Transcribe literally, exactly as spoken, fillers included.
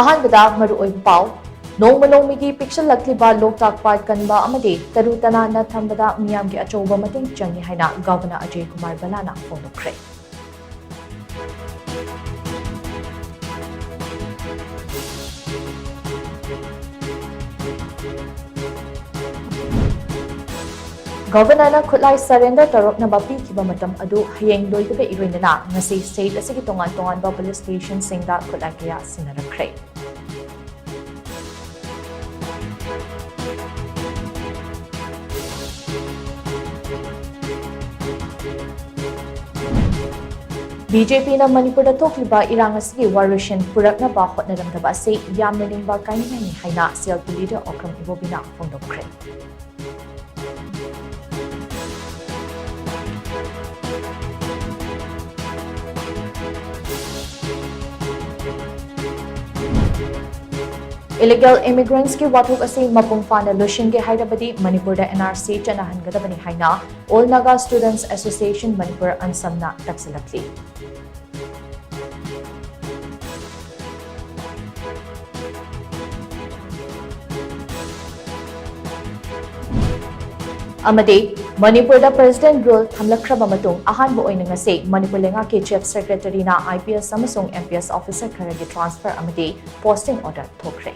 ꯑꯍꯥꯟꯕꯗ ꯃꯔꯨꯑꯣꯏꯕ ꯄꯥꯎ, ꯅꯣꯡꯃ ꯅꯣꯡꯃꯒꯤ ꯄꯤꯛꯁꯤꯜꯂꯛꯂꯤꯕ ꯂꯣꯛꯇꯥꯛ ꯄꯥꯠ ꯀꯟꯕ ꯑꯃꯗꯤ ꯇꯔꯨ ꯇꯅꯥꯟꯅ ꯊꯝꯕꯗ ꯃꯤꯌꯥꯝꯒꯤ ꯑꯆꯧꯕ ꯃꯇꯦꯡ ꯆꯪꯏ ꯍꯥꯏꯅ ꯒꯚꯔꯅꯔ ꯑꯖꯌ ꯀꯨꯃꯥꯔ ꯚꯜꯂꯥꯅ ꯐꯣꯡꯗꯣꯛꯈ꯭ꯔꯦ꯫ ꯒꯚꯔꯅꯔꯅ ꯈꯨꯠꯂꯥꯏ surrender ꯇꯧꯔꯛꯅꯕ ꯄꯤꯈꯤꯕ ꯃꯇꯝ ꯑꯗꯨ ꯍꯌꯦꯡ ꯂꯣꯏꯕꯒ ꯏꯔꯣꯏꯅꯅ ꯉꯁꯤ state ꯑꯁꯤꯒꯤ ꯇꯣꯉꯥꯟ ꯇꯣꯉꯥꯟꯕ police stationꯁꯤꯡꯗ ꯈꯨꯠꯂꯥꯏ ꯀꯌꯥ ꯁꯤꯟꯅꯔꯛꯈ꯭ꯔꯦ꯫ ꯕꯤ ꯖꯦ ꯄꯤꯅ ꯃꯅꯤꯄꯨꯔꯗ ꯊꯣꯛꯂꯤꯕ ꯏꯔꯥꯡ ꯑꯁꯤꯒꯤ ꯋꯥꯔꯣꯏꯁꯤꯟ ꯄꯨꯔꯛꯅꯕ ꯍꯣꯠꯅꯔꯝꯗꯕ ꯑꯁꯤ ꯌꯥꯝꯅ ꯅꯤꯡꯕ ꯀꯥꯏꯅꯤꯡꯉꯥꯏꯅꯤ ꯍꯥꯏꯅ C L P leader Okram ꯏꯕꯣꯕꯤꯅ ꯐꯣꯡꯗꯣꯛꯈ꯭ꯔꯦ꯫ Illegal immigrants ꯀꯤ ꯋꯥꯊꯣꯛ ꯑꯁꯤ ꯃꯄꯨꯡ ꯐꯥꯅ ꯂꯣꯏꯁꯤꯟꯒꯦ ꯍꯥꯏꯔꯕꯗꯤ ꯃꯅꯤꯄꯨꯔꯗ N R C ꯆꯠꯅꯍꯟꯒꯗꯕꯅꯤ ꯍꯥꯏꯅ All Naga Students Association Manipur, ANSAM ꯅ ꯇꯛꯁꯤꯜꯂꯛꯂꯤ꯫ ꯑꯃꯗꯤ ꯃꯅꯤꯄꯨꯔꯗ President Rule ꯊꯝꯂꯛꯈ꯭ꯔꯕ ꯃꯇꯨꯡ ꯑꯍꯥꯟꯕ ꯑꯣꯏꯅ ꯉꯁꯤ ꯃꯅꯤꯄꯨꯔ ꯂꯩꯉꯥꯛꯀꯤ Chief Secretary ꯅ I P S ꯑꯃꯁꯨꯡ M P S officer ꯈꯔꯒꯤ transfer ꯑꯃꯗꯤ posting order ꯊꯣꯛꯈ꯭ꯔꯦ꯫